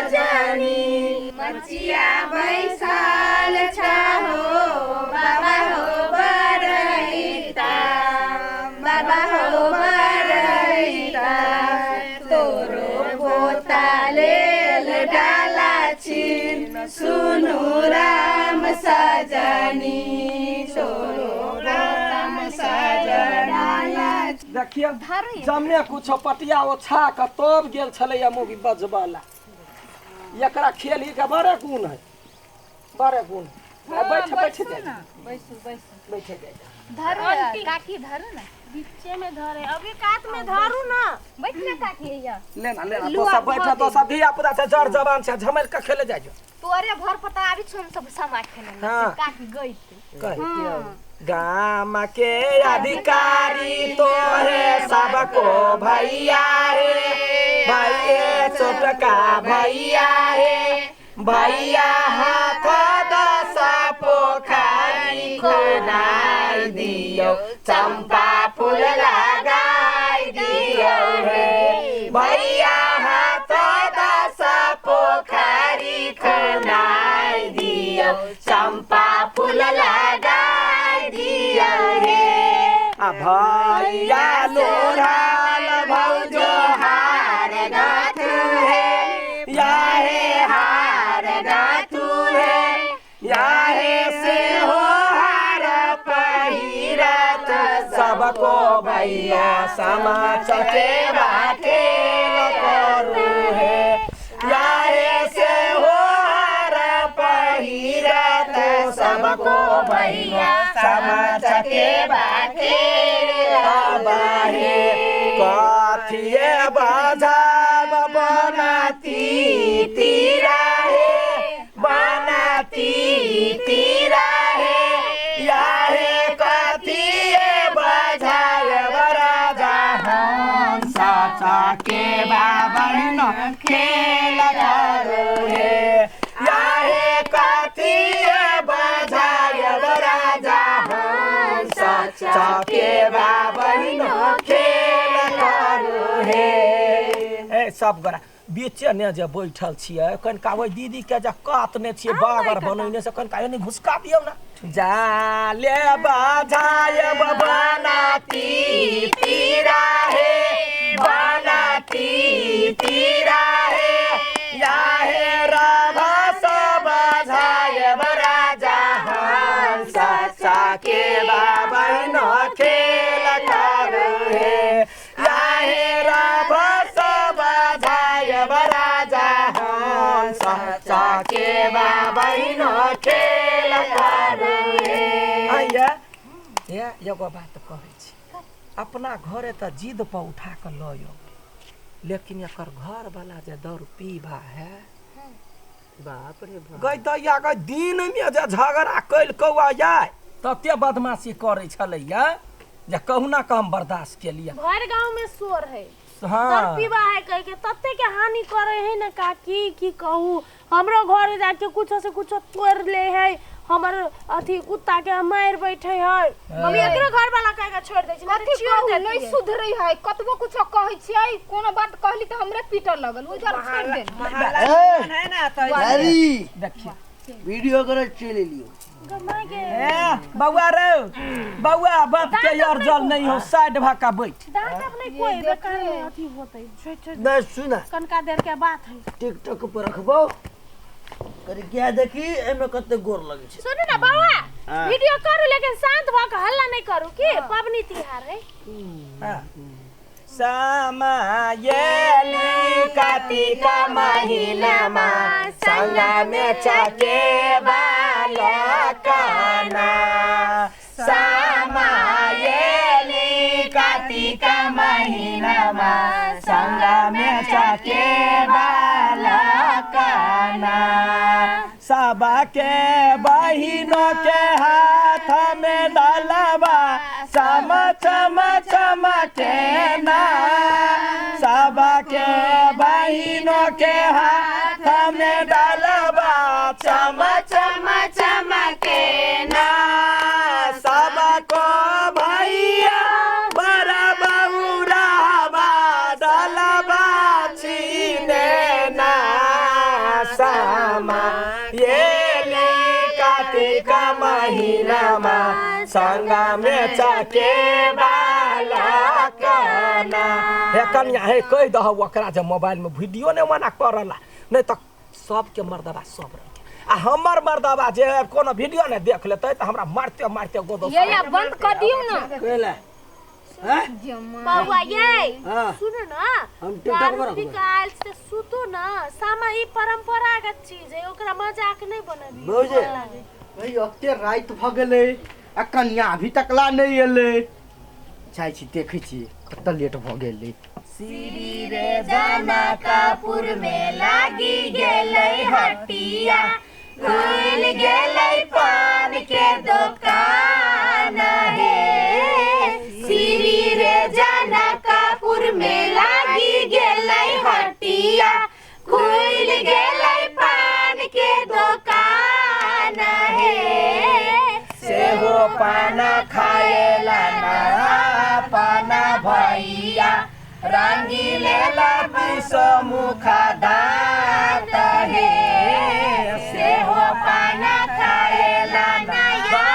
सजनी। मचिया बैसल छहो बाबा हो बरैता, बाबा हो बरैता, तोरो पोता लेल डाला छिन सुनु राम सजनी, तोरो राम सजनी। देखिए जमने कुछो पटिया ओछा के तब गेल छलैया मौगी बजबला। एकरा खेल के बड़े गुण है, बड़े गुण है। बैठ बैठ जाए, बैसू बैसू बैठ जाए। धरू काकी, धरू ना बीचे में धरे, अभी कात में धरू ना। बैठ ना काकी हैया। लेना लेना तो सब बैठ, तो सब धिया पुता से जर जवान से झमेल के खेले जाय। तोरे भर पता आबी छ हम सब समा खेले। हाँ। काकी गई कह गाम के अधिकारी तोरे सबको भैया रे, भैया छोटका भैया रे, भैया हाथ दस पोखरी खोदाई दियो, चंपा फूल लगाई दियो रे, भैया हाथ दस पोखरी खोदाई दियो, चंपा फूल लगाई दियो रे। आ भैया लोढ़ाल भौजो हार गाथु हे, या हे हार गाथु हे, या हे से हो हार पहिरत सबको भैया समा चकेवा खेल करू हे, या हे से हो हार पहिरत सबको भैया समा चकेवा खेल हे। कथिए बजाब बनाती तीरा हे, बनाती तीरा हे, या हे कथिए बजाब राजा हंस चकेवा बहिन खेल करू हे, या हे कथिए बजाब राजा हंस चकेवा बहिन खेल करू हे। ए सब गोरा बीचे ने जे बैठल छियै, कनिका ओहि दीदी के जे कात ने छियै बागर बनैने से कनिका एनी घुसका दियौ ना। जाले बजायब बनाती तीरा हे, बनाती तीरा हे, या हे राभा सब बजायब राजा हंस चकेवा बहिन खेल करू हे, या हे राभा सब बजायब राजा हंस चकेवा बहिन खेल करू हे। आइया ये एगो बात कहै छी, अपना घरे तऽ जिद पर उठा कऽ लऽ आउ, लेकिन एकर घर वाला जे दौड़ पीबा है, बाप रे बाप, गई दैया गई दिन में जे झगड़ा कैल कौआ जाय तते बदमाशी करै छलैया जे कहुना कऽ हम बर्दाश्त केलियै। भर गांव में शोर है, हाँ पीबा है कह के तते के हानि करे है ना काकी, की कहू। हमरो घर जाके कुछो से कुछो तोड़ ले है, हमर अथी कुत्ता के मार बैठे है। हम एकरो घर वाला कह के छोड़ दै छी, कथी कहू नहीं सुधरै है, कतबो कुछो कहै छियै, कोनो बात कहली त हमरे पीटऽ लगल, ओइ दुआरे छोड़ देली। है ना त देखिए वीडियो करे चलि लियो। ए बउआ रे बउआ, बाप के यार जल नहीं हो, साइड भाका बैठ। दांत अब नहीं कोई बेकार में अथी होतै, छोड़ छोड़ नहीं सुना कनका देर के बात है। टिकटॉक पर रखबो कर क्या देखी एमे कते गोर लगे छै। सुनू ना बउआ, वीडियो करू लेकिन शांत भ के हल्ला नहीं करू, की पबनी तिहार है। समायली कार्तिक महिनामा संग में चकेवा लकना, समायली कार्तिक महिनामा संग में चकेवा लकना, सबके बहिनों के हाथ में डलबा चम चम चमके ना, सबके बहिनों के हाथ में डलबा चम चम चमके ना, सबको भैया बड़ा बउराबा डलबा छीने ना, सामा ये कार्तिक महीनामा संगमे चकेबा कना। हे कन्या हे कहि दह ओकरा जे मोबाइल में वीडियो नहीं मना करला, नहीं तो सबके मर्दबा सब रंग आ हमर मर्दबा जे कोनो वीडियो नहीं देख लेतै त हमरा मारते मारते गोदो। ये बंद कर दियो ना। केला हैं बउआ ये हां सुनो ना, हम टिकटॉक पर निकाल से सुतो ना, सामा ई परंपरागत चीज है, ओकरा मजाक नहीं बनाबी। भौजी भाई अते रात भ गेलै आ कन्या अभी तकला नहीं एलै, जाइ छी देखै छी कत लेट भ गेलै। श्री रे जनकपुर में लागी गेलै हटिया, खुल गेलै पान के दुकान हे। श्री रे जनकपुर में लागी गेलै हटिया, खुल गेलै पान के दुकान हे। सेहो पान खाएला ना पाना भैया, रंगी लेला विष मुख दाँत हे। सेहो पान खाएला नया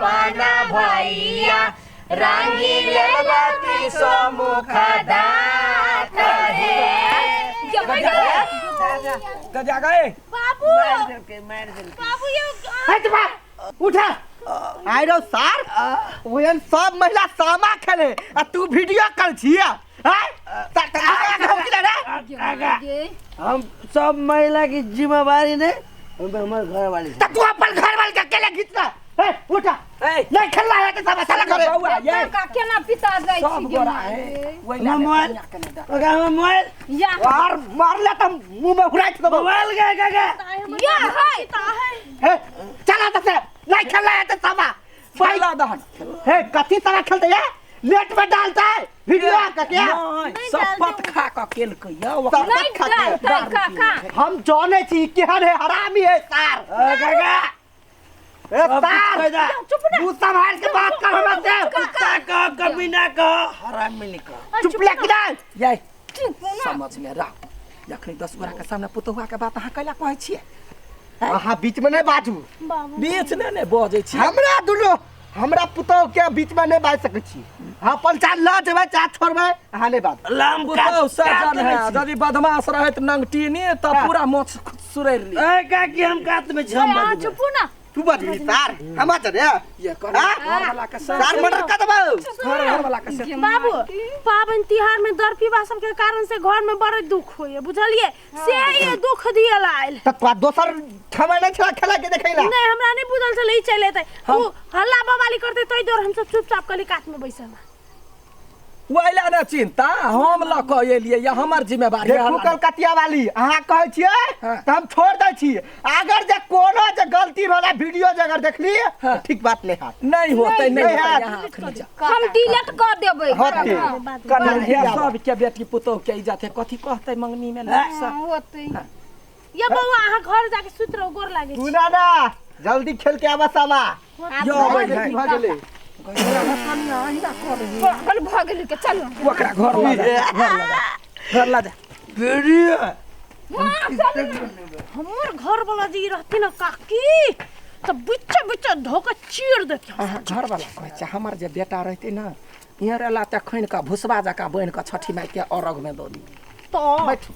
पाना भैया, रंगी लेला विष मुख दाँत हे। जा गए बाबू बाबू ये हट बा उठा आइ रो सार ओहन सब महिला सामा खेले आ तू वीडियो कॉल छिया। हैं हम सब महिला की जिम्मेवारी ने हमर घर वाली त तू अपन घर वाली के अकेले घिचना। ए उठा ए नहीं खेलना है त सब साला करे बउआ ये का केना पिता जाय छी सब गोरा है ओइ मोबाइल ओका मोबाइल या मार मार ले त मुंह में उड़ाइ देबो। मोबाइल के के के या है ए चला त से नहीं खेलना है त सामा खेला दहन। हे कथी तरह खेलते है, नेट में डालता है वीडियो का क्या नहीं शपथ खा क केलकै या शपथ खा के हम जाने छी केहन है हरामी है सार। काका ए सार चुप ना, गुस्सा मार के बात कर हमरा से। कुत्ता का कमीना का हरामी निका चुप ले किना ये चुप ना समझ में राख। जखनी 10 गोरा के सामने पुतहुआ के बात अहाँ कैला कहै छियै? अहाँ बीच में नहीं बाजू। बीच में नहीं बजै छी हमरा दुनू, हमरा पुतहु के बीच में नहीं बाज सकै छी। हाँ पंचायत ल जेबै चाहे छोड़बै अहाँ नहीं बाजू। लाम पुतहु सजन है, यदि बदमाश रहत नंगटीनी त पूरा मोछ सुरैर ली। ए काकी हम कात में छी, हम अहाँ बाजू। चुपू ना। तू बजबी सार हम चले ये कर घर वाला के सार मर्डर कर देबौ घर वाला के से। बाबू पावन तिहार में दरपीबा सब के कारण से घर में बड़ दुख होय बुझलिए, से ये दुख दियल आयल। त तोरा दोसर ठमा नहीं छला खेला के देखैला? नहीं हमरा नहीं बुझल छले ई चले त उ हल्ला बवाली करते तै डर हम सब चुपचाप कली कात में बैसल। वैला ना चिंता हम ल क एलियै या हमर जिम्मेवारी। देखू कलकतिया वाली अहाँ कहै छियै त हम छोड़ दै छी, अगर जे कोनो जे गलती भेला वीडियो जे अगर देखली ठीक बात नहीं हाथ नहीं होतै नहीं होतै यहाँ अखनी जा हम डिलीट कर देबै। होतै कना हे सब के बेटी पुतोह के इज्जत है कथी कहतै मंगनी में सब होतै। ये बउआ अहाँ घर जाके सुत रहू, गोर लागे छी। तू ना ना जल्दी खेल के आवा सामा यो भऽ गेलै पागल भऽ गेलै के चलू ओकरा घर ला जा, घर ला जा, वीडियो। हमर घर वाला जी रहती ना काकी त बिच्चा बिच्चा धोके चीर देती। अहाँ घर वाला कहै छै हमर जे बेटा रहतै ना यहाँ रहला त खैन क भुसबा जकाँ बनि क छठी माई के अरग में दऽ दी। तो बैठ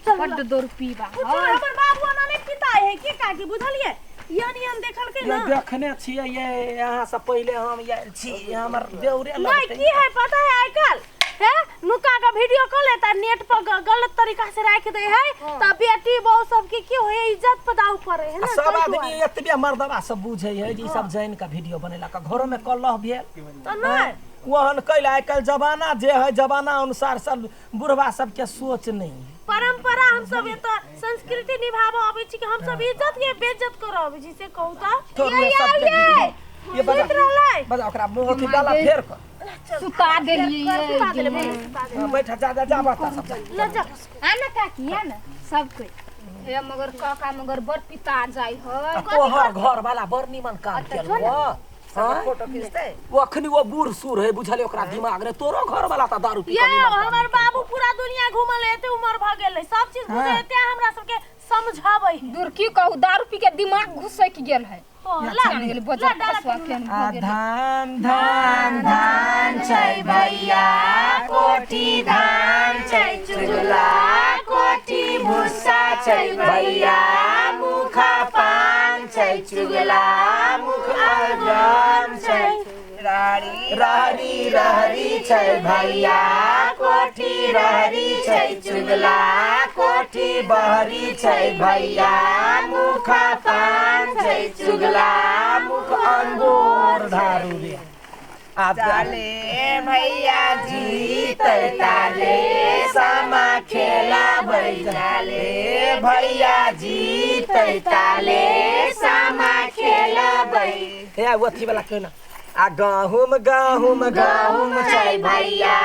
बड्ड दौड़ पीबा। हमर बाबू एना नहीं पिता है के काकी बुझलिए, यानी हम देखल के ना ये देखने छियै ये यहाँ से पहिले हम आयल छी हमर देउरे नहीं की है पता है आजकल है नुका का वीडियो कॉल लेता नेट पर गलत तरीका से राख दे है त बेटी बहू सब के की होय इज्जत पर दाव पड़े है ना। सब आदमी एतबे मर्दबा सब बुझै है जे ई सब जानि के वीडियो बनेला का घरो में कलह भेल त नहीं ओहन कैला। आजकल जमाना जे है जमाना अनुसार सब बुढ़वा सबके सोच नहीं है। परंपरा हम सब ये तो संस्कृति निभाबो अबै छी कि हम सब इज्जत के बेइज्जत करब अबै छी से कहू त। ये ये बजा बजा ओकरा मुंह अथी डाला फेर क सुता देलियै। बैठ जा जा जा बता सब ल जा आ ना काकी आ ना सब कोई हे मगर काका मगर बड़ पिता जाय है। तोहर घर वाला बड़ निमन काम केलको सब फोटो खींचते। वो अखनी वो बूढ़ सूढ़ है बुझले ओकरा दिमाग रे। तोरो घर वाला त दारू पी के ये हमर बाबू पूरा दुनिया घुमल एते उमर भ गेलै सब चीज बुझे एते हमरा सबके समझाबै दूर की कहू दारू पी के दिमाग घुसक गेल है जान गेल बजर फसवा केहन भऽ गेल। धान धान धान छै भैया कोठी धान छै चुगला कोठी भूसा छै भैया मुखा पान छै चुगला मुख अलगम छै रहरी रहरी छै भैया कोठी रहरी छै चुगला कोठी बहरी छै भैया मुखा पान छै चुगला मुख अंगूर धारू रे आब ताले भैया जीतै ताले सामा खेला ताले भैया जीतै ताले सामा खेलबै। हे अथी वाला कहियो ना आ गहुम गहुम गहुम छै भैया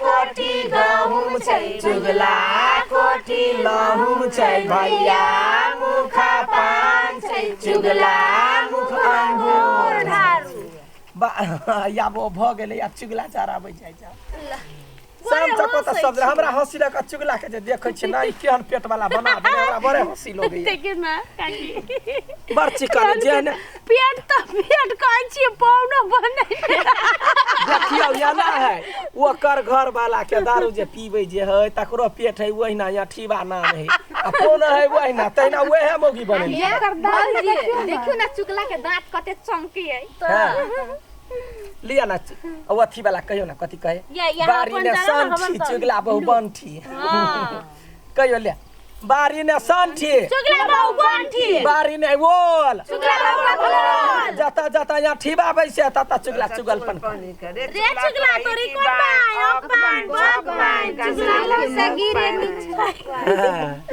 कोठी गहुम छै चुगला कोठी लहुम छै भैया मुखा पान छै चुगला मुख अंगूर धारू आब ओ भऽ गेलै आब चुगला चराबै जाइ जा शाम तक तऽ सब हमरा हँसी लग चुगला के जे देखै छियै ना ई केहन पेट वाला बना देने हमरा बड़े हँसी लगैया। देखियौ ना काकी बड़ चिकन जेहन पेट तऽ पेट कहै छियै पौनो बनै देखियौ एना है ओकर घर वाला के दारू जे पीबै जे है तकरो पेट है ओहिना अठीबा नाम है आ कोन है ओहिना तहिना ओहे मौगी बनै एकर दाँत देखियौ ना चुगला के दाँत कते चमकी है। लिया ना ओ अथी वाला कहियो ना कथी कहे बारी ने संठी चुगला बहु बंठी कहियो ले बारी ने संठी चुगला बहु बंठी बारी ने बोल चुगला बहु बोल जता जता यहाँ ठीबा बैसे तता चुगला चुगलपन रे चुगला तोरी कोन बाय ओ पान भगवान चुगला सगी रे नीचे।